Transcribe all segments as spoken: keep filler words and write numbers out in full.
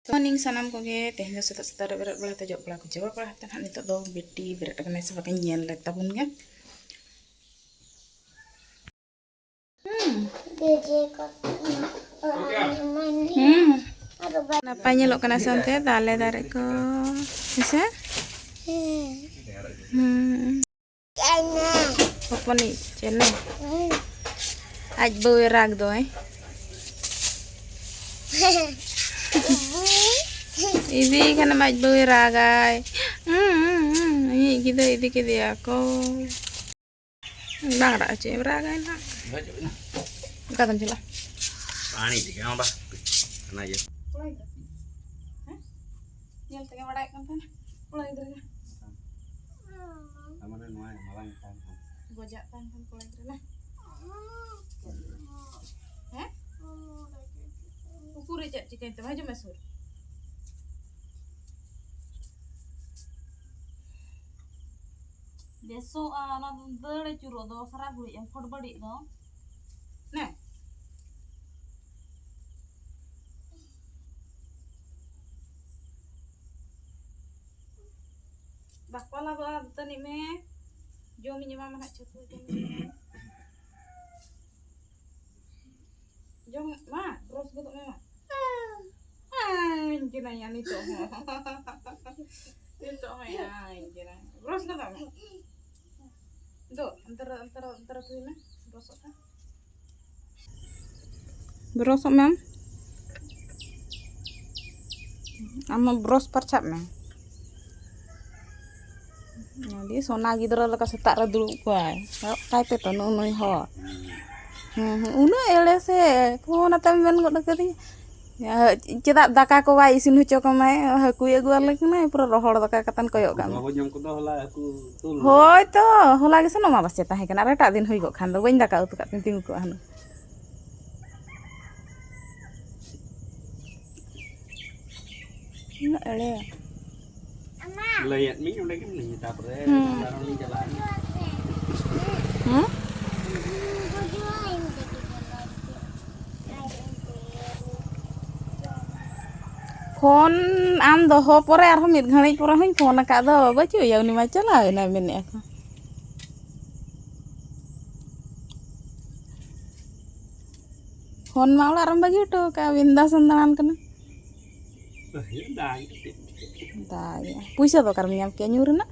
Morning ᱥᱟᱱᱟᱢ ᱠᱚᱜᱮ᱾ ᱛᱮᱦᱮᱧ ᱫᱚ ᱥᱮᱛᱟᱜ ᱥᱮᱛᱟᱜ ᱨᱮ ᱵᱮᱨᱮᱫ ᱵᱟᱲᱟ ᱠᱟᱛᱮ, ᱡᱚᱜ ᱵᱟᱲᱟ ᱠᱚ ᱪᱟᱵᱟ ᱵᱟᱲᱟ ᱠᱟᱛᱮ, ᱱᱟᱦᱟᱜ ᱱᱤᱛᱚᱜ ᱫᱚ ᱵᱤᱴᱤ ᱵᱮᱨᱮᱫ ᱟᱠᱟᱱᱟᱭ ᱥᱮ ᱵᱟᱝ, ᱧᱮᱞ ᱞᱮ ᱛᱟᱵᱚᱱ ᱜᱮ᱾ ᱦᱩᱸ᱾ ᱦᱩᱸ᱾ ᱱᱟᱯᱟᱭ ᱧᱮᱞᱚᱜ ᱠᱟᱱᱟ ᱥᱮ ᱚᱱᱛᱮ ᱛᱟᱞᱮ ᱫᱟᱨᱮ ᱠᱚ? ᱦᱮᱸᱥᱮ? ᱦᱩᱸ᱾ ᱦᱚᱯᱚᱱᱤᱡ ᱪᱮᱱᱮ᱾ ᱟᱡ ᱵᱟᱹᱦᱩᱭ ᱨᱟᱜᱽ ᱫᱚᱭ᱾ ᱤᱫᱤᱭᱮ ᱠᱟᱱᱟᱢ, ᱟᱡ ᱵᱟᱹᱦᱩᱭ ᱨᱟᱜᱟᱭ᱾ ᱦᱩᱸ, ᱦᱩᱸ, ᱦᱩᱸ, ᱤᱧᱤᱡ ᱜᱤᱫᱽᱨᱟᱹ ᱤᱫᱤ ᱠᱮᱫᱮᱭᱟ ᱠᱚ᱾ ᱵᱟᱝ ᱨᱟᱜ ᱦᱚᱪᱚᱭᱮᱢ, ᱨᱟᱜᱟᱭ ᱱᱟᱜ᱾ ᱚᱠᱟ ᱛᱮᱢ ᱪᱟᱞᱟᱜᱼᱟ? ᱯᱟᱱᱤ ᱛᱮᱜᱮ, ᱦᱚᱸ, ᱵᱟ᱾ ᱚᱱᱟ ᱤᱭᱟᱹ᱾ ᱠᱚᱲᱟ ᱜᱤᱫᱽᱨᱟᱹ᱾ ᱦᱮᱸ? ᱧᱮᱞ ᱛᱮᱜᱮ ᱵᱟᱲᱟᱭᱚᱜ ᱠᱟᱱ ᱛᱟᱦᱮᱱᱟ᱾ ᱠᱚᱲᱟ ᱜᱤᱫᱽᱨᱟᱹ ᱜᱮ᱾ ᱛᱟᱨ ᱢᱟᱱᱮ ᱱᱚᱣᱟ ᱢᱟᱨᱟᱝ ᱛᱟᱦᱮᱱ ᱠᱷᱟᱱ᱾ ᱜᱚᱡᱟᱜ ᱛᱟᱦᱮᱱ ᱠᱷᱟᱱ ᱠᱚᱲᱟ ᱜᱤᱫᱽᱨᱟᱹ ᱱᱟ᱾ ᱦᱮᱸ? ᱩᱠᱩᱨᱮ ᱪᱮᱫ ᱪᱤᱠᱟᱹᱭ ᱛᱟᱢᱟ? ᱦᱤᱡᱩᱜ ᱢᱮ ᱥᱩᱨ᱾ ᱵᱮᱥᱚᱜᱼᱟ, ᱚᱱᱟ ᱫᱚ ᱫᱟᱹᱲ ᱟᱹᱪᱩᱨᱚᱜ ᱫᱚ, ᱥᱟᱨᱟ ᱜᱷᱩᱲᱤᱡ ᱮᱢ ᱯᱷᱚᱴᱵᱟᱹᱲᱤᱡ ᱫᱚ᱾ ᱱᱮ᱾ ᱵᱟᱠᱚ ᱞᱟᱫᱚᱜᱼᱟ, ᱫᱟᱹᱛᱟᱹᱱᱤᱜ ᱢᱮ᱾ ᱡᱚᱢᱤᱧ ᱮᱢᱟᱢᱟ ᱱᱟᱦᱟᱜ, ᱪᱷᱟᱹᱛᱩ ᱡᱚᱢᱤᱧ ᱮᱢᱟᱢᱟ᱾ ᱡᱚᱢ ᱢᱟ, ᱵᱨᱚᱥ ᱜᱚᱫᱚᱜ ᱢᱮ ᱢᱟ᱾ ᱟᱧ ᱠᱟᱱᱟᱭᱟ ᱱᱤᱛᱚᱜ ᱦᱚᱸ᱾ ᱱᱤᱛᱚᱜ ᱦᱚᱸᱭ ᱟᱧ ᱠᱟᱱᱟ᱾ ᱵᱨᱚᱥ ᱜᱚᱫᱚᱜ ᱢᱮ᱾ ᱫᱩ, ᱚᱱᱛᱮ ᱨᱮ, ᱚᱱᱛᱮ ᱨᱮ, ᱚᱱᱛᱮ ᱨᱮ ᱛᱩᱭ ᱢᱮ᱾ ᱵᱨᱚᱥᱚᱜ ᱢᱮ᱾ ᱵᱨᱚᱥᱚᱜ ᱢᱮ᱾ ᱟᱢ ᱦᱚᱸ ᱵᱨᱚᱥ ᱯᱟᱨᱪᱷᱟᱜ ᱢᱮ᱾ ᱟᱹᱰᱤ ᱥᱚᱱᱟ ᱜᱤᱫᱽᱨᱟᱹ ᱞᱮᱠᱟ ᱥᱮᱛᱟᱜ ᱨᱮ ᱫᱩᱲᱩᱵ ᱠᱚᱣᱟᱭ᱾ ᱠᱚᱭᱚᱜ ᱠᱟᱭ ᱯᱮ ᱛᱚ, ᱱᱩᱭ, ᱱᱩᱭ ᱦᱚᱲ᱾ ᱦᱩᱸ, ᱦᱩᱸ, ᱩᱱᱟᱹᱜ ᱮᱲᱮ ᱥᱮ, ᱯᱷᱳᱱ ᱟᱛᱮᱢ ᱢᱮᱱ ᱜᱚᱫ ᱠᱟᱹᱫᱤᱧᱟ᱾ ᱪᱮᱫᱟᱜ ᱫᱟᱠᱟ ᱠᱚ ᱵᱟᱭ ᱤᱥᱤᱱ ᱦᱚᱪᱚ ᱠᱟᱢᱟᱭ? ᱦᱟᱹᱠᱩᱭ ᱟᱹᱜᱩ ᱟᱞᱮ ᱠᱟᱱᱟᱭ, ᱯᱩᱨᱟᱹ ᱨᱚᱦᱚᱲ ᱫᱟᱠᱟ ᱠᱟᱛᱮᱱ ᱠᱚᱭᱚᱜ ᱠᱟᱜ ᱢᱮ᱾ ᱵᱟᱵᱚ ᱡᱚᱢ ᱠᱚᱫᱚ ᱦᱚᱞᱟ ᱦᱟᱹᱠᱩ ᱩᱛᱩ ᱞᱮᱫᱟ᱾ ᱦᱳᱭ ᱛᱚ, ᱦᱚᱞᱟ ᱜᱮᱥᱮ ᱱᱚᱣᱟ ᱵᱟᱥᱮ ᱛᱟᱦᱮᱸ ᱠᱟᱱᱟ, ᱟᱨ ᱮᱴᱟᱜ ᱫᱤᱱ ᱦᱩᱭ ᱠᱚᱜ ᱠᱷᱟᱱ ᱫᱚ ᱵᱟᱹᱧ ᱫᱟᱠᱟ ᱩᱛᱩ ᱠᱟᱜ ᱛᱤᱧ ᱛᱤᱸᱜᱩ ᱠᱚᱜᱼᱟ ᱦᱩᱱᱟᱹᱝ᱾ ᱩᱱᱟᱹᱜ ᱮᱲᱮ᱾ ᱞᱟᱹᱭᱟᱫ ᱢᱤᱧ ᱚᱸᱰᱮ ᱜᱮ ᱢᱮᱱᱟᱹᱧᱟ, ᱛᱟᱯᱚᱨᱮ ᱦᱩᱸ᱾ ᱟᱨᱦᱚᱸ ᱞᱤᱧ ᱪᱟᱞᱟᱜᱼᱟ᱾ ᱦᱩᱸ? ᱯᱷᱳᱱ ᱟᱢ ᱫᱚᱦᱚ ᱯᱚᱨᱮ ᱟᱨᱦᱚᱸ ᱢᱤᱫ ᱜᱷᱟᱹᱲᱤᱡ ᱯᱚᱨᱮ ᱦᱚᱸᱧ ᱯᱷᱳᱱ ᱟᱠᱟᱫ ᱫᱚ, ᱵᱟᱹᱪᱩᱜ ᱮᱭᱟ, ᱩᱱᱤ ᱢᱟ ᱪᱟᱞᱟᱣ ᱮᱱᱟᱭ ᱢᱮᱱᱮᱫᱼᱟ ᱠᱚ᱾ ᱯᱷᱳᱱ ᱢᱟ ᱚᱲᱟᱜ ᱨᱮᱢ ᱵᱟᱹᱜᱤ ᱦᱚᱴᱚ ᱟᱠᱟᱫᱼᱟ, ᱵᱤᱱᱫᱟᱥ ᱮᱢ ᱫᱟᱬᱟᱱ ᱠᱟᱱᱟ᱾ ᱫᱟᱜᱮᱜᱼᱟ᱾ ᱯᱩᱭᱥᱟᱹ ᱫᱚ ᱚᱠᱟᱨᱮᱢ ᱧᱟᱢ ᱠᱮᱭᱟ ᱧᱩ ᱨᱮᱱᱟᱜ?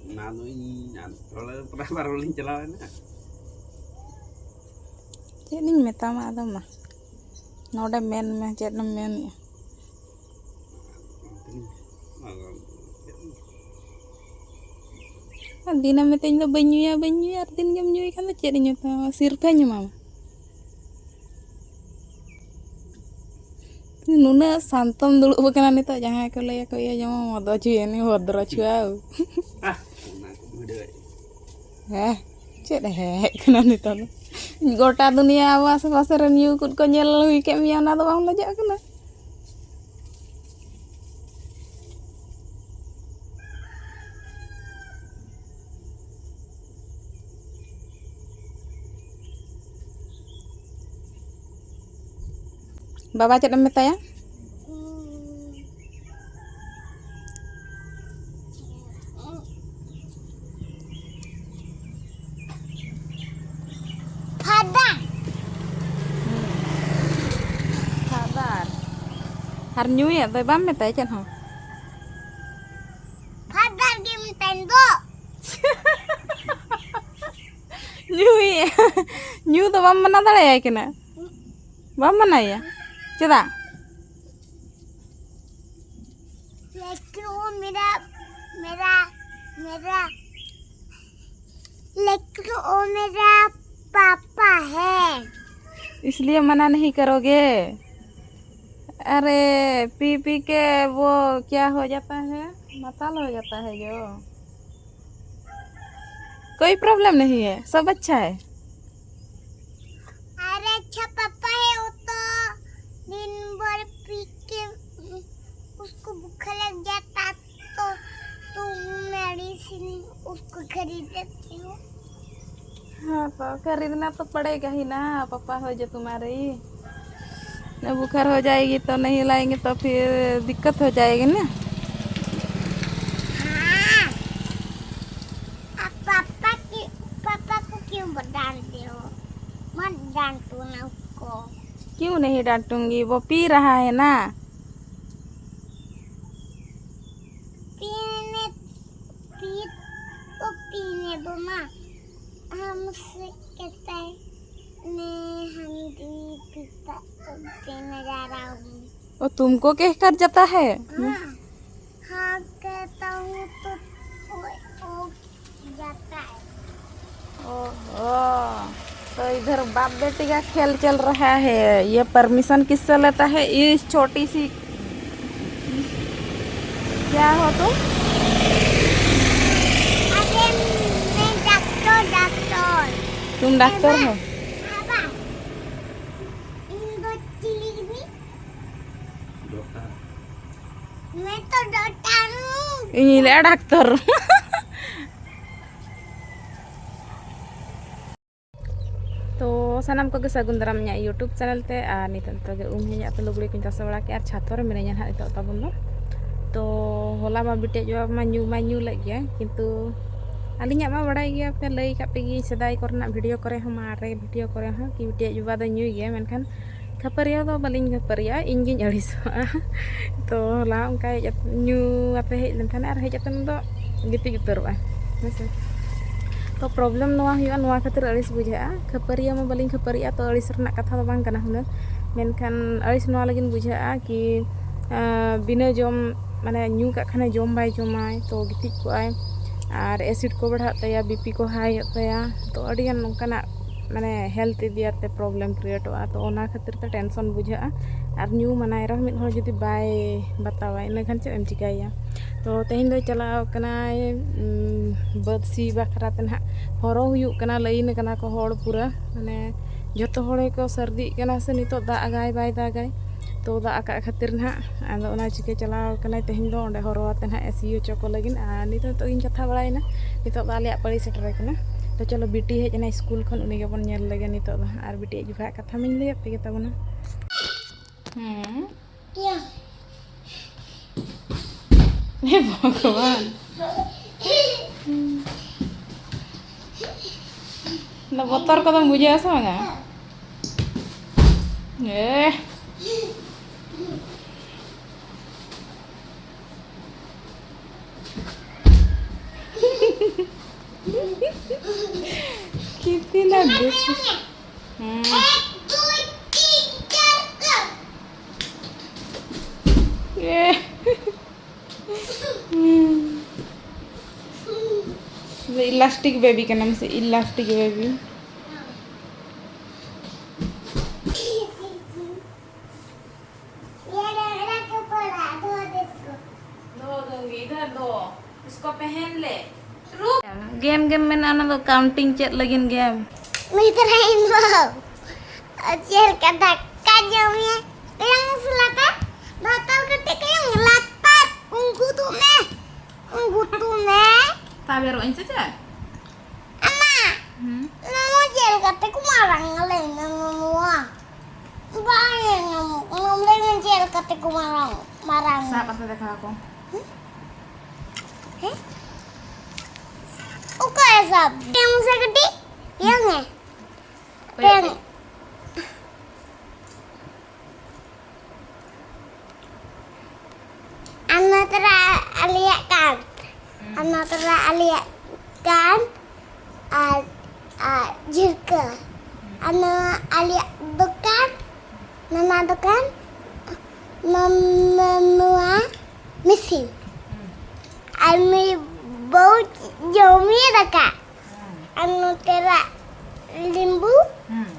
ᱚᱱᱟ ᱫᱚ ᱤᱧ ᱟᱨ ᱛᱷᱚᱲᱟ ᱯᱨᱟᱭ ᱵᱟᱨ ᱦᱚᱲ ᱞᱤᱧ ᱪᱟᱞᱟᱣ ᱮᱱᱟ᱾ ᱪᱮᱫ ᱤᱧ ᱢᱮᱛᱟᱢᱟ ᱟᱫᱚ ᱢᱟ, ᱱᱚᱰᱮ ᱢᱮᱱ ᱢᱮ, ᱪᱮᱫ ᱮᱢ ᱢᱮᱱᱮᱜᱼᱟ? ᱟᱨ ᱫᱤᱱᱮᱢ ᱢᱮᱛᱟᱹᱧ ᱫᱚ ᱵᱟᱹᱧ ᱧᱩᱭᱟ, ᱵᱟᱹᱧ ᱧᱩᱭᱟ, ᱟᱨ ᱫᱤᱱ ᱜᱮᱢ ᱧᱩᱭ ᱠᱷᱟᱱ ᱫᱚ ᱪᱮᱫ ᱤᱧ ᱢᱮᱛᱟᱢᱟ, ᱥᱤᱨᱯᱷᱟᱹᱧ ᱮᱢᱟᱢᱟ᱾ ᱱᱩᱱᱟᱹᱜ ᱥᱟᱱᱛᱚᱢ ᱫᱩᱲᱩᱵ ᱟᱠᱟᱱᱟ ᱱᱤᱛᱚᱜ, ᱡᱟᱦᱟᱸᱭ ᱠᱚ ᱞᱟᱹᱭᱟᱠᱚ ᱤᱭᱟᱹ ᱡᱮᱢᱚᱱ ᱢᱚᱫᱚ ᱪᱷᱩᱭᱟᱹᱱᱤ ᱵᱷᱚᱫᱨᱚ ᱪᱷᱩᱣᱟᱹ᱾ ᱦᱮᱸ, ᱪᱮᱫ ᱦᱮᱡ ᱠᱟᱱᱟ ᱱᱤᱛᱚᱜ ᱫᱚ? ᱜᱚᱴᱟ ᱫᱩᱱᱤᱭᱟᱹ ᱟᱵᱚ ᱟᱥᱮ ᱯᱟᱥᱮ ᱨᱮᱱ ᱧᱩ ᱠᱩᱫ ᱠᱚ ᱧᱮᱞ ᱦᱩᱭ ᱠᱮᱫ ᱢᱮᱭᱟ, ᱚᱱᱟ ᱫᱚ ᱵᱟᱢ ᱞᱟᱡᱟᱜ ᱠᱟᱱᱟ? ᱵᱟᱵᱟ ᱪᱮᱫ ᱮᱢ ᱢᱮᱛᱟᱭᱟ? ᱯᱷᱟᱫᱟᱨ᱾ ᱯᱷᱟᱫᱟᱨ᱾ ᱟᱨ ᱧᱩᱭᱮᱫ ᱫᱚᱭ, ᱵᱟᱢ ᱢᱮᱛᱟᱭᱟ ᱪᱮᱫ ᱦᱚᱸ? ᱯᱷᱟᱫᱟᱨ ᱜᱮ ᱢᱮᱛᱟᱭ ᱫᱚ᱾ ᱧᱩᱭᱮᱫ, ᱧᱩ ᱫᱚ ᱵᱟᱢ ᱢᱟᱱᱟ ᱫᱟᱲᱮᱭᱟᱭ ᱠᱟᱱᱟ? ᱵᱟᱢ ᱢᱟᱱᱟᱭᱮᱭᱟ? ᱪᱮᱫᱟᱜ? लेकिन वो मेरा, मेरा, मेरा, लेकिन वो मेरा पापा है। इसलिए मना नहीं करोगे? अरे, पी पी के वो क्या हो जाता है, माताल हो जाता है जो। कोई प्रॉब्लम नहीं है, सब अच्छा है। अरे अच्छा पापा है, वो तो दिन भर पी के उसको भूख लग जाता, तो तुम मेडिसिन उसको खरीद देती हो। हाँ, तो खरीदना तो पड़ेगा ही ना, पापा हो जो तुम्हारे। बुखार हो जाएगी तो नहीं लाएंगे तो फिर दिक्कत हो जाएगी ना। हाँ। अब पापा की, पापा को क्यों डांट रहे हो? मत डांटो ना उसको। क्यों नहीं डांटूंगी, वो पी रहा है ना। पीने, पी, वो पीने दो ना। हमसे कहता है, मैं, हम भी पीता, पीने जा रहा हूँ। वो तुमको कहकर जाता है? हाँ, हाँ, कहता हूँ तो वो, वो जाता है। ओहो, तो इधर बाप बेटी का खेल चल रहा है। ये परमिशन किससे लेता है? इस छोटी सी, क्या हो तुम? अरे, मैं डॉक्टर, डॉक्टर। तुम डॉक्टर हो? बाबा, इन दो चिली भी। मैं तो डॉक्टर हूँ। ᱤᱧ ᱞᱟᱹᱭᱟ ᱰᱟᱠᱛᱚᱨ᱾ ᱛᱚ ᱥᱟᱱᱟᱢ ᱠᱚᱜᱮ ᱥᱟᱹᱜᱩᱱ ᱫᱟᱨᱟᱢ ᱤᱧᱟᱹᱜ YouTube ᱪᱮᱱᱮᱞ ᱛᱮ᱾ ᱟᱨ ᱱᱤᱛᱚᱜ, ᱱᱤᱛᱚᱜ ᱜᱮ ᱩᱢ ᱦᱮᱡ ᱟᱛᱮ ᱞᱩᱜᱽᱲᱤ ᱠᱚᱧ ᱛᱟᱥᱮ ᱵᱟᱲᱟ ᱠᱮᱫᱼᱟ᱾ ᱟᱨ ᱪᱷᱟᱛ ᱨᱮ ᱢᱤᱱᱟᱹᱧᱟ ᱱᱟᱦᱟᱜ ᱱᱤᱛᱚᱜ ᱛᱟᱵᱚᱱ ᱫᱚ᱾ ᱛᱚ ᱦᱚᱞᱟ ᱢᱟ ᱵᱤᱴᱤᱭᱟᱜ ᱡᱚᱵᱟ ᱢᱟ ᱧᱩ ᱢᱟ ᱧᱩ ᱞᱮᱫ ᱜᱮᱭᱟ, ᱠᱤᱱᱛᱩ ᱟᱹᱞᱤᱧᱟᱜ ᱢᱟ ᱵᱟᱲᱟᱭ ᱜᱮᱭᱟ ᱯᱮ, ᱞᱟᱹᱭ ᱟᱠᱟᱫ ᱯᱮ ᱜᱮᱭᱟᱹᱧ ᱥᱮᱫᱟᱭ ᱠᱚᱨᱮᱱᱟᱜ ᱵᱷᱤᱰᱤᱭᱳ ᱠᱚᱨᱮ ᱦᱚᱸ, ᱢᱟᱨᱮ ᱵᱷᱤᱰᱤᱭᱳ ᱠᱚᱨᱮ ᱦᱚᱸ, ᱠᱤ ᱵᱤᱴᱤᱭᱟᱜ ᱡᱚᱵᱟ ᱫᱚ ᱧᱩᱭ ᱜᱮᱭᱟ, ᱢᱮᱱᱠᱷᱟᱱ ᱠᱷᱟᱹᱯᱟᱹᱨᱤᱭᱟᱹ ᱫᱚ ᱵᱟᱹᱞᱤᱧ ᱠᱷᱟᱹᱯᱟᱹᱨᱤᱭᱟᱜᱼᱟ, ᱤᱧ ᱜᱤᱧ ᱟᱹᱲᱤᱥᱚᱜᱼᱟ᱾ ᱛᱚ ᱦᱚᱞᱟ ᱚᱱᱠᱟ ᱦᱮᱡ ᱟᱛ-, ᱧᱩ ᱟᱛᱮ ᱦᱮᱡ ᱞᱮᱱ ᱛᱟᱦᱮᱱᱟ ᱟᱨ ᱦᱮᱡ ᱟᱛᱮ ᱫᱚ ᱜᱤᱛᱤᱡ ᱩᱛᱟᱹᱨᱚᱜᱼᱟ, ᱦᱮᱸ ᱥᱮ᱾ ᱛᱚ problem ᱱᱚᱣᱟ ᱦᱩᱭᱩᱜᱼᱟ, ᱱᱚᱣᱟ ᱠᱷᱟᱹᱛᱤᱨ ᱟᱹᱲᱤᱥ ᱵᱩᱡᱷᱟᱹᱜᱼᱟ᱾ ᱠᱷᱟᱹᱯᱟᱹᱨᱤᱭᱟᱹ ᱢᱟ ᱵᱟᱹᱞᱤᱧ ᱠᱷᱟᱹᱯᱟᱹᱨᱤᱜᱼᱟ, ᱛᱚ ᱟᱹᱲᱤᱥ ᱨᱮᱱᱟᱜ ᱠᱟᱛᱷᱟ ᱫᱚ ᱵᱟᱝ ᱠᱟᱱᱟ ᱦᱩᱱᱟᱹᱝ, ᱢᱮᱱᱠᱷᱟᱱ ᱟᱹᱲᱤᱥ ᱱᱚᱣᱟ ᱞᱟᱹᱜᱤᱫ ᱵᱩᱡᱷᱟᱹᱜᱼᱟ ᱠᱤ, ᱟᱸ, ᱵᱤᱱᱟᱹ ᱡᱚᱢ, ᱢᱟᱱᱮ ᱧᱩ ᱠᱟᱜ ᱠᱷᱟᱱᱮ ᱡᱚᱢ ᱵᱟᱭ ᱡᱚᱢᱟᱭ, ᱛᱚ ᱜᱤᱛᱤᱡ ᱠᱚᱜᱼᱟᱭ ᱟᱨ acid ᱠᱚ ᱵᱟᱲᱦᱟᱜ ᱛᱟᱭᱟ, BP ᱠᱚ ᱦᱟᱭᱚᱜ ᱛᱟᱭᱟ, ᱛᱚ ᱟᱹᱰᱤᱜᱟᱱ ᱱᱚᱝᱠᱟᱱᱟᱜ ᱢᱟᱱᱮ health ᱤᱫᱤ ᱟᱛᱮ problem createᱚᱜᱼᱟ᱾ ᱛᱚ ᱚᱱᱟ ᱠᱷᱟᱹᱛᱤᱨ ᱛᱮ tension ᱵᱩᱡᱷᱟᱹᱜᱼᱟ᱾ ᱟᱨ ᱧᱩ ᱢᱟᱱᱟᱭ ᱨᱮᱦᱚᱸ ᱢᱤᱫ ᱦᱚᱲ ᱡᱩᱫᱤ ᱵᱟᱭ ᱵᱟᱛᱟᱣᱟ, ᱤᱱᱟᱹ ᱠᱷᱟᱱ ᱪᱮᱫ ᱮᱢ ᱪᱤᱠᱟᱹᱭᱟ? ᱛᱚ ᱛᱮᱦᱮᱧ ᱫᱚᱭ ᱪᱟᱞᱟᱣ ᱠᱟᱱᱟᱭ, ᱩᱢ, ᱵᱟᱹᱫᱽ ᱥᱤ ᱵᱟᱠᱷᱨᱟ ᱛᱮ ᱱᱟᱦᱟᱜ ᱦᱚᱨᱚ ᱦᱩᱭᱩᱜ ᱠᱟᱱᱟ, line ᱟᱠᱟᱱᱟ ᱠᱚ ᱦᱚᱲ ᱯᱩᱨᱟᱹ, ᱢᱟᱱᱮ ᱡᱚᱛᱚ ᱦᱚᱲ ᱜᱮᱠᱚ ᱥᱟᱹᱨᱫᱤᱜ ᱠᱟᱱᱟ ᱥᱮ ᱱᱤᱛᱚᱜ ᱫᱟᱜ ᱟᱜᱟᱭ ᱵᱟᱭ ᱫᱟᱜᱟᱭ, ᱛᱚ ᱫᱟᱜ ᱟᱠᱟᱫ ᱠᱷᱟᱹᱛᱤᱨ ᱱᱟᱦᱟᱜ ᱟᱫᱚ ᱚᱱᱟ ᱪᱤᱠᱟᱹ ᱪᱟᱞᱟᱣ ᱠᱟᱱᱟᱭ ᱛᱮᱦᱮᱧ ᱫᱚ ᱚᱸᱰᱮ ᱦᱚᱨᱚ ᱟᱛᱮ ᱱᱟᱦᱟᱜ ᱮ ᱥᱤ ᱦᱚᱪᱚ ᱠᱚ ᱞᱟᱹᱜᱤᱫ᱾ ᱟᱨ ᱱᱤᱛᱚᱜ, ᱱᱤᱛᱚᱜ ᱜᱤᱧ ᱠᱟᱛᱷᱟ ᱵᱟᱲᱟᱭᱮᱱᱟ, ᱱᱤᱛᱚᱜ ᱫᱚ ᱟᱞᱮᱭᱟᱜ ᱯᱟᱹᱲᱤ ᱥᱮᱴᱮᱨ ᱟᱠᱟᱱᱟ᱾ ᱛᱚ ᱪᱚᱞᱚ ᱵᱤᱴᱤ ᱦᱮᱡ ᱮᱱᱟ ᱥᱠᱩᱞ ᱠᱷᱚᱱ, ᱩᱱᱤ ᱜᱮᱵᱚᱱ ᱧᱮᱞ ᱞᱮᱜᱮ ᱱᱤᱛᱚᱜ ᱫᱚ᱾ ᱟᱨ ᱵᱤᱴᱤᱭᱟᱜ ᱡᱚᱠᱷᱟᱜ ᱠᱟᱛᱷᱟ ᱢᱟᱧ ᱞᱟᱹᱭᱟᱫ ᱯᱮᱜᱮ ᱛᱟᱵᱚᱱᱟ᱾ ᱦᱩᱸ᱾ ᱮ ᱵᱷᱚᱜᱚᱵᱟᱱ᱾ ᱚᱱᱟ ᱵᱚᱛᱚᱨ ᱠᱚᱫᱚᱢ ᱵᱩᱡᱷᱟᱹᱣᱟ ᱥᱮ ᱵᱟᱝᱟ? ᱮ᱾ कितना दुस-, हम्म। ये। हम्म। इलास्टिक बेबी ᱠᱟᱱᱟᱢ ᱥᱮ, ᱤᱞᱟᱥᱴᱤᱠ ᱵᱮᱵᱤ? ये रगड़ा के पड़ा, धो दे इसको। धो दूंगी, इधर धो। इसको पहन ले। रुक। ᱜᱮᱢ ᱜᱮᱢ ᱢᱮᱱᱟ, ᱚᱱᱟ ᱫᱚ ᱠᱟᱣᱩᱱᱴᱤᱝ ᱪᱮᱫ ᱞᱟᱹᱜᱤᱫ ᱜᱮᱢ? ᱩᱱᱤ ᱛᱚᱨᱟ ᱤᱧ ᱵᱟᱵᱟ ᱪᱮᱫ ᱞᱮᱠᱟ ᱫᱟᱠᱟ ᱡᱚᱢᱮᱭᱟ, ᱠᱚᱭᱚᱝ ᱢᱮᱥᱮ ᱞᱟᱛᱟᱨ, ᱵᱚᱛᱚᱞ ᱠᱟᱹᱴᱤᱡ ᱠᱚᱭᱚᱝ ᱞᱟᱛᱟᱨ, ᱩᱱᱠᱩ ᱛᱩᱜ ᱢᱮ, ᱩᱱᱠᱩ ᱛᱩᱜ ᱢᱮ᱾ ᱛᱟᱵᱮᱨᱚᱜ ᱟᱹᱧ ᱥᱮ ᱪᱮᱫ? ᱟᱢᱟ, ᱦᱩᱸ᱾ ᱱᱚᱣᱟ ᱪᱮᱫ ᱞᱮᱠᱟᱛᱮ ᱠᱚ ᱢᱟᱨᱟᱝ ᱞᱟᱹᱭ ᱢᱮ ᱱᱚᱣᱟ᱾ ᱵᱟᱝ ᱧᱮᱞ ᱧᱟᱢᱚᱜ ᱠᱟᱱᱟ᱾ ᱞᱟᱹᱭ ᱢᱮ ᱪᱮᱫ ᱞᱮᱠᱟᱛᱮ ᱠᱚ ᱢᱟᱨᱟᱝ, ᱢᱟᱨᱟᱝ? ᱥᱟᱵ ᱠᱟᱛᱮ ᱫᱮᱠᱷᱟᱣ ᱟᱠᱚ᱾ ᱦᱮᱸ? ᱦᱮᱸ? ᱚᱠᱚᱭ ᱥᱟᱵ? ᱴᱮᱝ ᱥᱮ ᱠᱟᱹᱴᱤᱡ? ᱤᱭᱟᱹ ᱢᱮ᱾ ᱚᱠᱚᱭ? ᱴᱮᱝ᱾ ᱟᱨ ᱱᱚᱛᱮ ᱨᱮ ᱟᱞᱮᱭᱟᱜ ᱠᱟᱸᱛ᱾ ᱦᱩᱸ᱾ ᱟᱨ ᱱᱚᱛᱮ ᱨᱮ ᱟᱞᱮᱭᱟᱜ ᱠᱟᱸᱛ᱾ ᱟᱨ, ᱟᱨ ᱡᱷᱤᱨᱠᱟᱹ᱾ ᱟᱨ ᱱᱚᱣᱟ ᱟᱞᱮᱭᱟᱜ ᱫᱚᱠᱟᱱ, ᱱᱟᱱᱟ ᱫᱚᱠᱟᱱ, ᱱᱚ-, ᱱᱚ-, ᱱᱚᱣᱟ ᱢᱮᱥᱤᱱ᱾ ᱦᱩᱸ᱾ ᱟᱨ ᱢᱤᱫ ᱵᱟᱹᱦᱩ ᱡᱚᱢᱮ ᱫᱟᱠᱟ᱾ ᱦᱩᱸ᱾ ᱟᱨ ᱱᱚᱛᱮ ᱨᱮ ᱞᱤᱢᱵᱩ, ᱦᱩᱸ᱾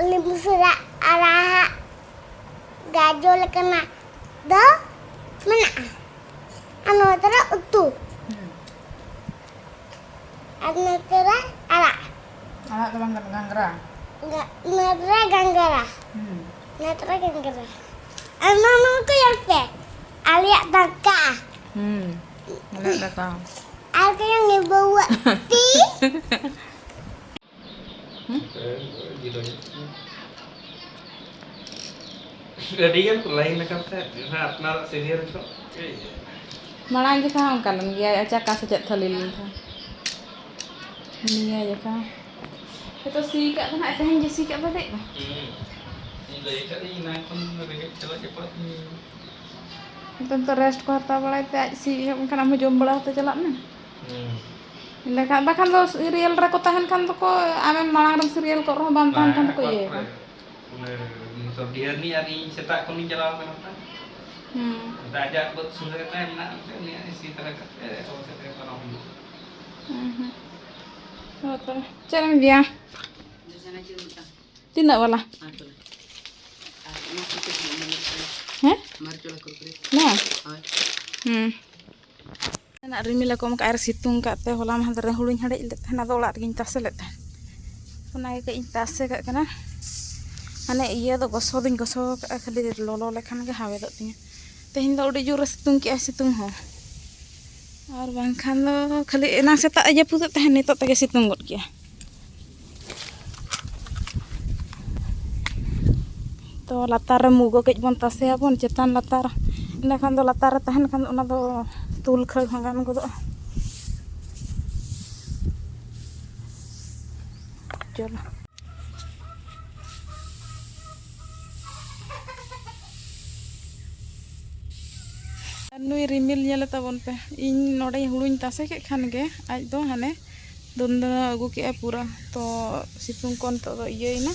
ᱞᱤᱢᱵᱩ ᱥᱟᱞᱟᱜ ᱟᱨᱟᱜ ᱜᱟᱡᱚᱨ ᱞᱮᱠᱟᱱᱟᱜ ᱫᱚ ᱢᱮᱱᱟᱜᱼᱟ᱾ ᱟᱨ ᱱᱚᱛᱮ ᱨᱮ ᱩᱛᱩ᱾ ᱦᱩᱸ᱾ ᱟᱨ ᱱᱚᱛᱮ ᱨᱮ ᱟᱲᱟᱜ᱾ ᱟᱲᱟᱜ ᱫᱚ ᱵᱟᱝ ᱠᱟᱱᱟ, ᱜᱷᱟᱸᱜᱽᱨᱟ᱾ ᱜᱟ-, ᱱᱚᱛᱮ ᱨᱮ ᱜᱷᱟᱸᱜᱽᱨᱟ᱾ ᱦᱩᱸ᱾ ᱱᱚᱛᱮ ᱨᱮ ᱜᱷᱟᱸᱜᱽᱨᱟ᱾ ᱟᱨ ᱱᱚᱣᱟ, ᱱᱚᱣᱟ ᱠᱚ ᱧᱮᱞ ᱯᱮ᱾ ᱟᱞᱮᱭᱟᱜ ᱫᱟᱠᱟ᱾ ᱦᱩᱸ᱾ ᱟᱞᱮᱭᱟᱜ ᱫᱟᱠᱟ᱾ ᱟᱨ ᱠᱚᱭᱚᱝ ᱢᱮ ᱵᱟᱹᱦᱩᱣᱟᱜ ᱛᱤ᱾ ᱦᱩᱸ? ᱮ, ᱡᱤᱞ ᱦᱚᱸ᱾ ᱟᱹᱰᱤ ᱜᱟᱱ ᱠᱚ ᱞᱟᱭᱤᱱ ᱟᱠᱟᱱ ᱛᱟᱦᱮᱸᱫ, ᱚᱱᱟ ᱟᱯᱱᱟᱨᱟᱜ ᱥᱤᱨᱤᱭᱟᱞ ᱠᱚ᱾ ᱢᱟᱲᱟᱝ ᱡᱚᱠᱷᱟ ᱦᱚᱸ ᱚᱱᱠᱟ ᱞᱮᱱ ᱜᱮᱭᱟ, ᱪᱟᱠᱟ ᱥᱮ ᱪᱮᱫ ᱛᱷᱟᱹᱞᱤ ᱞᱮᱱ ᱛᱟᱦᱮᱸᱫ᱾ ᱱᱤᱭᱟᱹ ᱡᱚᱠᱷᱟ᱾ ᱦᱮᱸᱛᱚ ᱥᱤ ᱠᱟᱜ ᱫᱚ ᱱᱟᱦᱟᱜ, ᱛᱮᱦᱮᱧ ᱜᱮ ᱥᱤ ᱠᱟᱜ ᱫᱚ ᱫᱮᱡ ᱫᱚ᱾ ᱦᱩᱸ᱾ ᱤᱧ ᱞᱟᱹᱭ ᱠᱟᱜ ᱫᱚᱧ ᱮᱱᱟᱝ ᱠᱷᱚᱱ ᱨᱮᱸᱜᱮᱡ ᱪᱟᱞᱟᱜ ᱪᱟᱯᱟᱫ ᱤᱧ᱾ ᱱᱤᱛᱚᱝ ᱛᱚ ᱨᱮᱥᱴ ᱠᱚ ᱦᱟᱛᱟᱣ ᱵᱟᱲᱟᱭ ᱛᱮ ᱟᱡ ᱥᱤ ᱮᱦᱚᱵ ᱮᱱᱠᱷᱟᱱ ᱟᱢ ᱦᱚᱸ ᱡᱚᱢ ᱵᱟᱲᱟ ᱠᱟᱛᱮ ᱪᱟᱞᱟᱜ ᱢᱮ᱾ ᱦᱩᱸ᱾ ᱮᱸᱰᱮᱠᱷᱟᱱ, ᱵᱟᱠᱷᱟᱱ ᱫᱚ ᱥᱤᱨᱤᱭᱟᱞ ᱨᱮᱠᱚ ᱛᱟᱦᱮᱱ ᱠᱷᱟᱱ ᱫᱚᱠᱚ, ᱟᱢᱮᱢ ᱢᱟᱲᱟᱝ ᱨᱮᱢ ᱥᱤᱨᱤᱭᱟᱞ ᱠᱚᱜ ᱨᱮᱦᱚᱸ ᱵᱟᱢ ᱛᱟᱦᱮᱱ ᱠᱷᱟᱱ ᱫᱚᱠᱚ ᱵᱟᱝ, ᱤᱭᱟᱹᱭᱟᱠᱚ᱾ ᱚᱠᱚᱭ? ᱚᱱᱮ ᱱᱤᱛᱚᱜ ᱰᱤᱦᱟᱹᱨᱱᱤ ᱟᱨ ᱤᱧ ᱥᱮᱛᱟᱜ ᱠᱷᱚᱱᱤᱧ ᱪᱟᱞᱟᱣ ᱠᱟᱱᱟ ᱛᱚ᱾ ᱦᱩᱸ᱾ ᱟᱫᱚ ᱟᱡᱟᱜ ᱵᱟᱹᱫᱽ ᱥᱩᱨ ᱨᱮ ᱛᱟᱦᱮᱸ ᱢᱮᱱᱟᱜᱼᱟ, ᱚᱱᱛᱮ ᱩᱱᱤᱭᱟᱜ ᱤᱥᱤ ᱛᱟᱨᱟ ᱠᱟᱛᱮ ᱟᱵᱚ ᱥᱮᱫ ᱨᱮ ᱯᱟᱨᱚᱢ ᱦᱩᱭᱩᱜᱼᱟ᱾ ᱦᱩᱸ, ᱦᱩᱸ᱾ ᱦᱳᱭ ᱛᱚᱵᱮ᱾ ᱪᱮᱫ ᱮᱢ ᱤᱫᱤᱭᱟ? ᱛᱤᱱᱟᱹᱜ ᱵᱟᱞᱟ? ᱦᱮᱸ? ᱱᱚᱣᱟ? ᱦᱩᱸ᱾ ᱱᱟᱜ ᱨᱤᱢᱤᱞ ᱮ ᱠᱚᱢ ᱠᱟᱜᱼᱟ ᱟᱨ ᱥᱤᱛᱩᱝ ᱠᱟᱜ ᱛᱮ, ᱦᱚᱞᱟ ᱢᱟᱦᱫᱮᱨ ᱨᱮ ᱦᱩᱲᱩᱧ ᱦᱮᱰᱮᱡ ᱞᱮᱫ ᱛᱟᱦᱮᱱᱟ, ᱟᱫᱚ ᱚᱲᱟᱜ ᱨᱮᱜᱤᱧ ᱛᱟᱥᱮ ᱞᱮᱫ ᱛᱟᱦᱮᱱ᱾ ᱚᱱᱟ ᱜᱮ ᱠᱟᱹᱡ ᱤᱧ ᱛᱟᱥᱮ ᱠᱟᱜ ᱠᱟᱱᱟ᱾ ᱢᱟᱱᱮ ᱤᱭᱟᱹ ᱫᱚ ᱜᱚᱥᱚ ᱫᱚᱧ ᱜᱚᱥᱚ ᱠᱟᱜᱼᱟ, ᱠᱷᱟᱹᱞᱤ ᱞᱚᱞᱚ ᱞᱮᱠᱷᱟᱱ ᱜᱮ ᱦᱟᱣᱮᱫᱚᱜ ᱛᱤᱧᱟᱹ᱾ ᱛᱮᱦᱮᱧ ᱫᱚ ᱟᱹᱰᱤ ᱡᱳᱨᱮ ᱥᱤᱛᱩᱝ ᱠᱮᱜᱼᱟ, ᱥᱤᱛᱩᱝ ᱦᱚᱸ᱾ ᱟᱨ ᱵᱟᱝᱠᱷᱟᱱ ᱫᱚ ᱠᱷᱟᱹᱞᱤ ᱮᱱᱟᱝ ᱥᱮᱛᱟᱜ ᱮ ᱡᱟᱹᱯᱩᱫᱮᱫ ᱛᱟᱦᱮᱱ, ᱱᱤᱛᱚᱜ ᱛᱮᱜᱮ ᱥᱤᱛᱩᱝ ᱜᱚᱫ ᱠᱮᱜᱼᱟ᱾ ᱛᱚ ᱞᱟᱛᱟᱨ ᱨᱮ ᱢᱩᱜᱟᱹ ᱠᱟᱹᱡ ᱵᱚᱱ ᱛᱟᱥᱮᱭᱟᱵᱚᱱ, ᱪᱮᱛᱟᱱ ᱞᱟᱛᱟᱨ, ᱤᱱᱟᱹᱠᱷᱟᱱ ᱫᱚ ᱞᱟᱛᱟᱨ ᱨᱮ ᱛᱟᱦᱮᱱ ᱠᱷᱟᱱ ᱫᱚ ᱚᱱᱟ ᱫᱚ ᱛᱩᱞ ᱠᱷᱟᱹᱲ ᱦᱚᱸ ᱜᱟᱱ ᱜᱚᱫᱚᱜᱼᱟ᱾ ᱪᱚᱞᱚ᱾ ᱟᱨ ᱱᱩᱭ ᱨᱤᱢᱤᱞ ᱧᱮᱞᱮ ᱛᱟᱵᱚᱱ ᱯᱮ, ᱤᱧ ᱱᱚᱰᱮ ᱦᱩᱲᱩᱧ ᱛᱟᱥᱮ ᱠᱮᱫ ᱠᱷᱟᱱ ᱜᱮ ᱟᱡ ᱫᱚ ᱦᱟᱱᱮ ᱫᱩᱱᱫᱟᱹ ᱟᱹᱜᱩ ᱠᱮᱜᱼᱟᱭ ᱯᱩᱨᱟᱹ᱾ ᱛᱚ ᱥᱤᱛᱩᱝ ᱠᱚ ᱱᱤᱛᱚᱜ ᱫᱚ ᱤᱭᱟᱹᱭᱮᱱᱟ᱾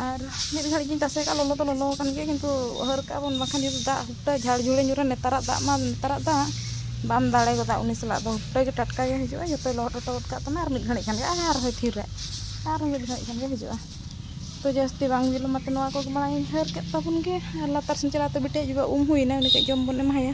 ᱟᱨ ᱢᱤᱫ ᱜᱷᱟᱹᱲᱤᱡ ᱜᱤᱧ ᱛᱟᱥᱮ ᱠᱟᱜᱼᱟ, ᱞᱚᱞᱚ ᱫᱚ ᱞᱚᱞᱚ ᱟᱠᱟᱱ ᱜᱮᱭᱟ, ᱠᱤᱱᱛᱩ ᱦᱟᱹᱨ ᱠᱟᱜᱼᱟ ᱵᱚᱱ, ᱵᱟᱠᱷᱟᱱ ᱡᱩᱫᱤ ᱫᱟᱜ ᱦᱩᱴᱟᱹ ᱡᱷᱟᱲ ᱡᱷᱩᱲᱮ ᱧᱩᱨᱟ, ᱱᱮᱛᱟᱨᱟᱜ ᱫᱟᱜ ᱢᱟ, ᱱᱮᱛᱟᱨᱟᱜ ᱫᱟᱜ ᱵᱟᱢ ᱫᱟᱲᱮ ᱜᱚᱫᱟ ᱩᱱᱤ ᱥᱟᱞᱟᱜ ᱫᱚ, ᱦᱩᱴᱟᱹ ᱜᱮ ᱴᱟᱴᱠᱟ ᱜᱮ ᱦᱤᱡᱩᱜᱼᱟ, ᱡᱚᱛᱚᱭ ᱞᱚᱦᱚᱫ ᱦᱚᱴᱚ ᱜᱚᱫ ᱠᱟᱜ ᱛᱟᱢᱟ, ᱟᱨ ᱢᱤᱫ ᱜᱷᱟᱹᱲᱤᱡ ᱠᱷᱟᱱ ᱜᱮ ᱟᱨᱦᱚᱸᱭ ᱛᱷᱤᱨᱟ, ᱟᱨᱦᱚᱸ ᱢᱤᱫ ᱜᱷᱟᱹᱲᱤᱡ ᱠᱷᱟᱱ ᱜᱮ ᱦᱤᱡᱩᱜᱼᱟ᱾ ᱛᱚ ᱡᱟᱹᱥᱛᱤ ᱵᱟᱝ ᱵᱤᱞᱚᱢ ᱟᱛᱮ ᱱᱚᱣᱟ ᱠᱚᱜᱮ ᱢᱟᱲᱟᱝ ᱤᱧ ᱦᱟᱹᱨ ᱠᱮᱫ ᱛᱟᱵᱚᱱ ᱜᱮ, ᱟᱨ ᱞᱟᱛᱟᱨ ᱥᱮᱱ ᱪᱟᱞᱟᱣ ᱛᱮ ᱵᱤᱴᱤᱭᱟᱜ ᱡᱚᱵᱟ ᱩᱢ ᱦᱩᱭᱱᱟ, ᱩᱱᱤ ᱠᱟᱹᱡ ᱡᱚᱢ ᱵᱚᱱ ᱮᱢᱟᱭᱟ᱾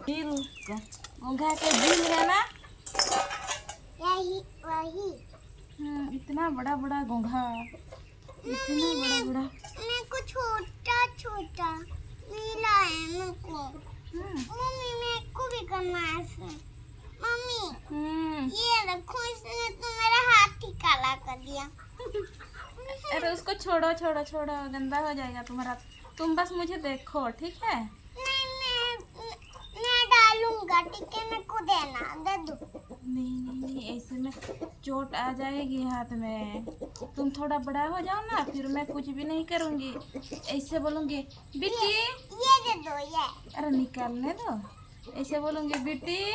ᱡᱤᱞ ᱠᱚ, ᱜᱚᱸᱜᱷᱟ ᱠᱚ ᱡᱤᱞ ᱠᱟᱱᱟ। यही, वही। हम्म, इतना बड़ा बड़ा गोंघा, इतना बड़ा बड़ा। मेरे को छोटा छोटा मिला है मेरे को। हम्म। मम्मी, मेरे को भी करना है ऐसे। मम्मी, हम्म। ये देखो, इसने तो मेरा हाथ ही काला कर दिया। अरे उसको छोड़ो, छोड़ो, छोड़ो, गंदा हो जाएगा तुम्हारा। तुम बस मुझे देखो, ठीक है? नहीं, मैं, मैं डालूंगा, ठीक है? मेरे को देना, दे दो। नहीं, नहीं, नहीं, ऐसे में चोट आ जाएगी हाथ में। तुम थोड़ा बड़ा हो जाओ ना, फिर मैं कुछ भी नहीं करूँगी। ऐसे बोलूँगी, "बेटी।" ये दे दो, ये। अरे निकालने दो। ऐसे बोलूँगी, "बेटी,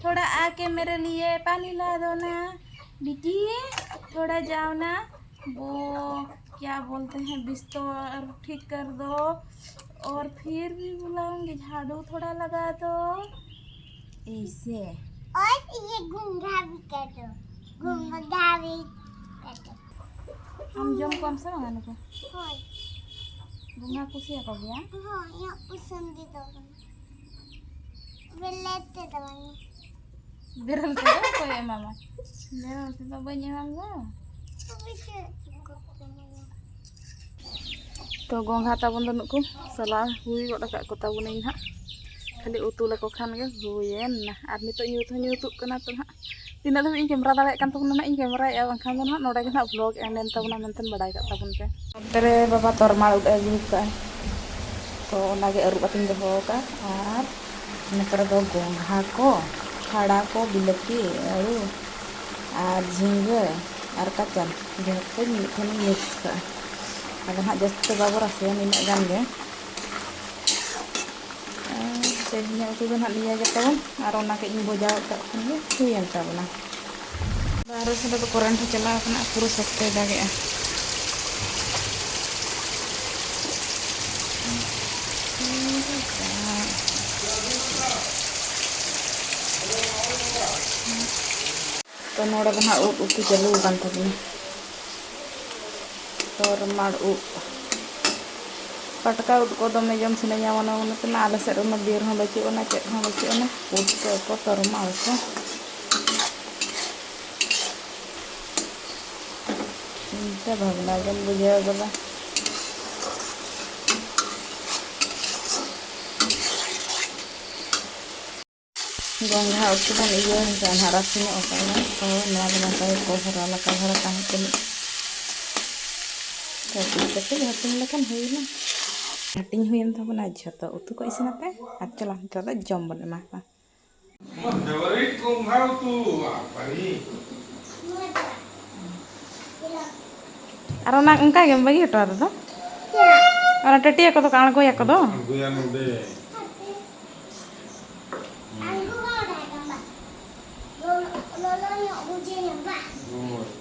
थोड़ा आके मेरे लिए पानी ला दो ना। बेटी, थोड़ा जाओ ना।" वो क्या बोलते हैं, बिस्तर ठीक कर दो। और फिर भी बुलाऊंगी, झाड़ू थोड़ा लगा दो। ऐसे। और ये घूंघा भी कर दो, घूंघा भी कर दो। हम जम कम से मंगाने को। ᱦᱳᱭ᱾ ᱵᱚᱸᱜᱟ ᱠᱩᱥᱤᱭᱟᱠᱚ ᱜᱮᱭᱟ? ᱦᱳᱭ, ᱤᱧᱟᱹᱜ ᱯᱚᱥᱚᱱᱫᱤᱫᱟ ᱠᱟᱱᱟ᱾ ᱵᱮᱞᱮ ᱛᱮᱫᱚ ᱵᱟᱝ᱾ ᱵᱮᱨᱮᱞ ᱛᱮᱫᱚ ᱚᱠᱚᱭᱮ ᱮᱢᱟᱢᱟ? ᱵᱮᱨᱮᱞ ᱛᱮᱫᱚ ᱵᱟᱹᱧ ᱮᱢᱟᱢ ᱫᱚ᱾ ᱛᱚᱵᱮ ᱪᱮᱫ ᱠᱚ ᱮᱢᱟᱢᱟ? ᱛᱚ ᱜᱚᱝᱜᱷᱟ ᱛᱟᱵᱚᱱ ᱫᱚ ᱱᱩᱠᱩ ᱥᱟᱞᱟ ᱦᱩᱭ ᱜᱚᱫ ᱟᱠᱟᱫ ᱠᱚ ᱛᱟᱵᱚᱱᱟᱹᱧ ᱱᱟᱦᱟᱜ᱾ ᱠᱷᱟᱹᱞᱤ ᱩᱛᱩ ᱞᱮᱠᱚ ᱠᱷᱟᱱ ᱜᱮ ᱦᱩᱭᱮᱱ ᱱᱟ᱾ ᱟᱨ ᱱᱤᱛᱚᱜ ᱧᱩᱛ ᱦᱚᱸ ᱧᱩᱛᱩᱜ ᱠᱟᱱᱟ᱾ ᱛᱚ ᱱᱟᱦᱟᱜ ᱛᱤᱱᱟᱹᱜ ᱫᱷᱟᱹᱵᱤᱡ ᱤᱧ ᱠᱮᱢᱮᱨᱟ ᱫᱟᱲᱮᱭᱟᱜ ᱠᱟᱱ ᱛᱟᱵᱚᱱᱟ ᱱᱟᱦᱟᱜ ᱤᱧ ᱠᱮᱢᱮᱨᱟᱭᱮᱫᱼᱟ, ᱵᱟᱝᱠᱷᱟᱱ ᱫᱚ ᱱᱟᱦᱟᱜ ᱱᱚᱰᱮ ᱜᱮ ᱱᱟᱦᱟᱜ ᱵᱷᱞᱚᱜ ᱮᱱᱰ ᱮᱱ ᱛᱟᱵᱚᱱᱟ ᱢᱮᱱᱛᱮ ᱵᱟᱲᱟᱭ ᱠᱟᱜ ᱛᱟᱵᱚᱱ ᱯᱮ᱾ ᱱᱚᱛᱮ ᱨᱮ ᱵᱟᱵᱟ ᱛᱚᱨᱢᱟᱲ ᱩᱫ ᱮ ᱟᱹᱜᱩ ᱠᱟᱜᱼᱟ, ᱛᱚ ᱚᱱᱟᱜᱮ ᱟᱹᱨᱩᱵ ᱠᱟᱛᱮᱧ ᱫᱚᱦᱚ ᱟᱠᱟᱫᱼᱟ᱾ ᱟᱨ ᱱᱚᱛᱮ ᱨᱮᱫᱚ ᱜᱚᱝᱜᱷᱟ ᱠᱚ, ᱠᱷᱟᱲᱟ ᱠᱚ, ᱵᱤᱞᱟᱹᱛᱤ ᱟᱹᱞᱩ ᱟᱨ ᱡᱷᱤᱸᱜᱟᱹ ᱟᱨ ᱠᱟᱪᱟᱞ ᱡᱚᱛᱚᱧ ᱢᱤᱫ ᱴᱷᱮᱱᱤᱧ ᱢᱤᱠᱥ ᱠᱟᱜᱼᱟ᱾ ᱟᱫᱚ ᱱᱟᱦᱟᱜ ᱡᱟᱹᱥᱛᱤ ᱫᱚ ᱵᱟᱵᱚ ᱨᱟᱥᱮᱭᱟ, ᱱᱤᱱᱟᱹᱜ ᱜᱟᱱ ᱜᱮ᱾ ᱟᱨ ᱛᱮᱦᱮᱧᱟᱜ ᱩᱛᱩ ᱫᱚ ᱱᱟᱦᱟᱜ ᱱᱤᱭᱟᱹ ᱜᱮ ᱛᱟᱵᱚᱱ, ᱟᱨ ᱚᱱᱟ ᱠᱟᱹᱡ ᱤᱧ ᱵᱚᱡᱟᱣ ᱜᱚᱫ ᱠᱟᱜ ᱠᱷᱟᱱ ᱜᱮ ᱦᱩᱭᱮᱱ ᱛᱟᱵᱚᱱᱟ᱾ ᱵᱟᱦᱨᱮ ᱥᱮᱫ ᱫᱚ ᱠᱚᱨᱮᱱᱴ ᱦᱚᱸ ᱪᱟᱞᱟᱣ ᱠᱟᱱᱟ, ᱯᱩᱨᱟᱹ ᱥᱚᱠᱛᱚᱭ ᱫᱟᱜᱮᱜᱼᱟ᱾ ᱛᱚ ᱱᱚᱰᱮ ᱫᱚ ᱱᱟᱦᱟᱜ ᱩᱫ ᱩᱛᱩ ᱪᱟᱹᱞᱩ ᱟᱠᱟᱱ ᱛᱟᱵᱚᱱᱟ᱾ ᱛᱚᱨᱢᱟᱲ ᱩᱫ᱾ ᱯᱟᱴᱠᱟ ᱩᱫ ᱠᱚ ᱫᱚᱢᱮ ᱡᱚᱢ ᱥᱟᱱᱟᱧᱟ, ᱢᱟᱱᱮ ᱚᱱᱟᱛᱮ ᱢᱟ ᱟᱞᱮ ᱥᱮᱫ ᱨᱮᱢᱟ ᱵᱤᱨ ᱦᱚᱸ ᱵᱟᱹᱪᱩᱜ ᱟᱱᱟ, ᱪᱮᱫ ᱦᱚᱸ ᱵᱟᱹᱪᱩᱜ ᱟᱱᱟ᱾ ᱩᱫ ᱠᱚ ᱠᱚ ᱛᱚᱨᱢᱟᱞ ᱠᱚ᱾ ᱪᱤᱱᱛᱟᱹ ᱵᱷᱟᱵᱽᱱᱟ ᱜᱮᱢ ᱵᱩᱡᱷᱟᱹᱣ ᱜᱚᱫᱟ᱾ ᱜᱚᱸᱜᱷᱟ ᱩᱛᱩ ᱵᱚᱱ ᱤᱭᱟᱹ ᱟᱠᱟᱫᱼᱟ, ᱱᱟᱦᱟᱜ ᱨᱟᱥᱮ ᱧᱚᱜ ᱟᱠᱟᱫᱼᱟ᱾ ᱛᱚ ᱱᱚᱣᱟ ᱫᱚ ᱱᱚᱝᱠᱟ ᱜᱮ ᱠᱚ ᱵᱷᱚᱨᱟᱣ ᱞᱮᱠᱟ ᱫᱷᱟᱨᱟ ᱛᱟᱦᱮᱸ ᱠᱟᱱᱟ᱾ ᱠᱟᱹᱴᱤᱡ ᱠᱟᱹᱴᱤᱡ ᱦᱟᱹᱴᱤᱧ ᱞᱮᱠᱷᱟᱱ ᱦᱩᱭᱱᱟ᱾ ᱦᱟᱹᱴᱤᱧ ᱦᱩᱭᱮᱱ ᱛᱟᱵᱚᱱᱟ, ᱡᱷᱚᱛᱚ ᱩᱛᱩ ᱠᱚ ᱤᱥᱤᱱ ᱟᱯᱮ᱾ ᱟᱨ ᱪᱚᱞᱚ, ᱱᱤᱛᱚᱜ ᱫᱚ ᱡᱚᱢ ᱵᱚᱱ ᱮᱢᱟ ᱠᱚᱣᱟ᱾ ᱯᱷᱮᱵᱟᱨᱤᱴ ᱜᱚᱸᱜᱷᱟ ᱩᱛᱩ, ᱵᱟᱵᱟᱨᱮ᱾ ᱟᱨ ᱚᱱᱟ ᱚᱱᱠᱟ ᱜᱮᱢ ᱵᱟᱹᱜᱤ ᱦᱚᱴᱚ ᱟᱫᱟ ᱫᱚ? ᱚᱱᱟ ᱴᱟᱹᱴᱤᱭᱟᱹ ᱠᱚᱫᱚ ᱠᱚ ᱟᱬᱜᱚᱭᱟᱠᱚ ᱫᱚ? ᱟᱬᱜᱚᱭᱟ ᱱᱚᱰᱮ᱾ ᱦᱳᱭ᱾